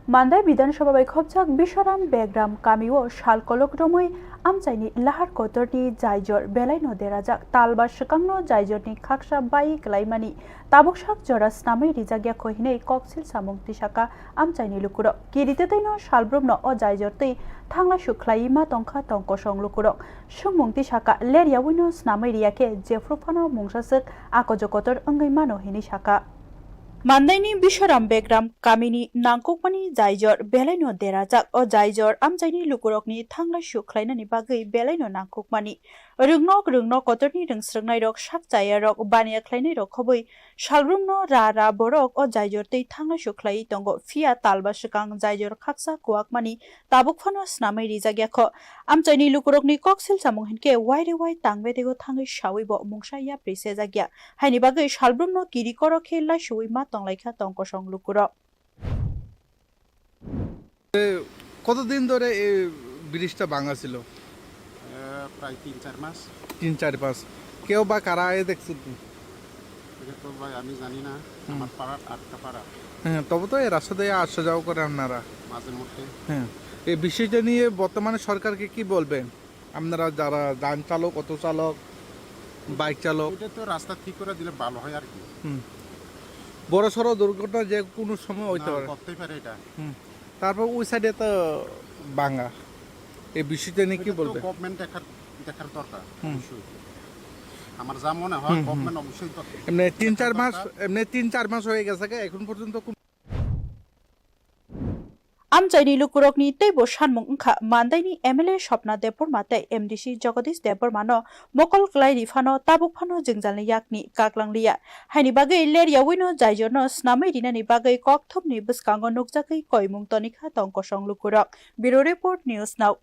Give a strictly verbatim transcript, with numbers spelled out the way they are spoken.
Mandai Bidhan Sabha bai khopjak Biswaram Begram kamio sal kolok romwi amchaini lahar kotorni jaijor belaino derajak. Talba swkangno jaijorni khaksa bai klaimani tabuk sak jora snamwi rijak yakho hinwi koksil samung tisaka amchaini lukurok. Kiri tetwino salbrumno o jaijor twi thanglaisu khlaiwi ma tongkha tong kosong lukurok. Swngmung tisaka ler yawino snamwi riyakhe jephru phano mungsaswk akojo kotor wngwi mano hinwi saka. Mandaini Biswaram Begram kamini nangkukmani jaijor belaino derajak. O jaijor amchaini lukurokni thanglaisu khlainani bagwi belaino nangkukmani. Rwngnok rwngnok kotorni rwngsrwngnairok sak chayarok baniya khlainairok khobwi salbrumno ra ra borok o jaijor tei thanglaisu khlaiwi tongo, phiya talba swkang jaijor khaksa kuwakmani tabuk phano snamwi rijak yakho. Amchaini lukurokni koksil samung hinkhe waire wai tangbedego thangwi sawibo mungsa yapri sejak ya. Haini bagwi salbrumno kiri koro khe laisuwi ma tonglaikha tong kosong lukurok. কতদিন ধরে এই ব্রিজটা ভাঙা ছিল? এ, প্রায় তিন চার মাস। তিন চার মাস। কেউ বা কারা আয়ে দেখছেন কি? এটা তো ভাই আমি জানি না। হুম। আমার পাড়ার আটকা পাড়া। হ্যাঁ, তবু তো এই রাস্তা দিয়ে আসা যাওয়া করে আপনারা। মাঝে মধ্যে। হ্যাঁ। এই বিষয়টা নিয়ে বর্তমানে সরকারকে কি বলবেন? আপনারা যারা যান চালক, অটো চালক, বাইক চালক। এটা তো রাস্তা ঠিক করে দিলে ভালো হয় আর কি। হুম। বড় সড় দুর্ঘটনা যে কোনো সময় হইতে না, পারে। করতেই পারে এটা। হুম। তারপর ওই সাইডে তো ভাঙা। এই বিষয়টা নিয়ে কি এটা তো বলবেন? গভর্নমেন্ট দেখার, দেখার দরকার হুম। অবশ্যই। আমার যা মনে হয় হুম, হুম। গভর্নমেন্ট অবশ্যই দরকার। এমনি তিন চার দেখার মাস, দরকার। এমনি তিন চার মাস হয়ে গেছে গা, এখন পর্যন্ত কোনো Amchaini lukurokni teibo sanmung wngkha Mandaini M L A Swapna Debbarma tei M D C Jagadish Debbarmano mokol kwlaini phano tabuk phano jwngjalni yakni kaklang liya. Haini bagwi ler yawino jaijorno snamwi rinani bagwi kokthumni bwskango nukjagwi koimung tonikha tong kosong lukurok. Bureau Report, News Now.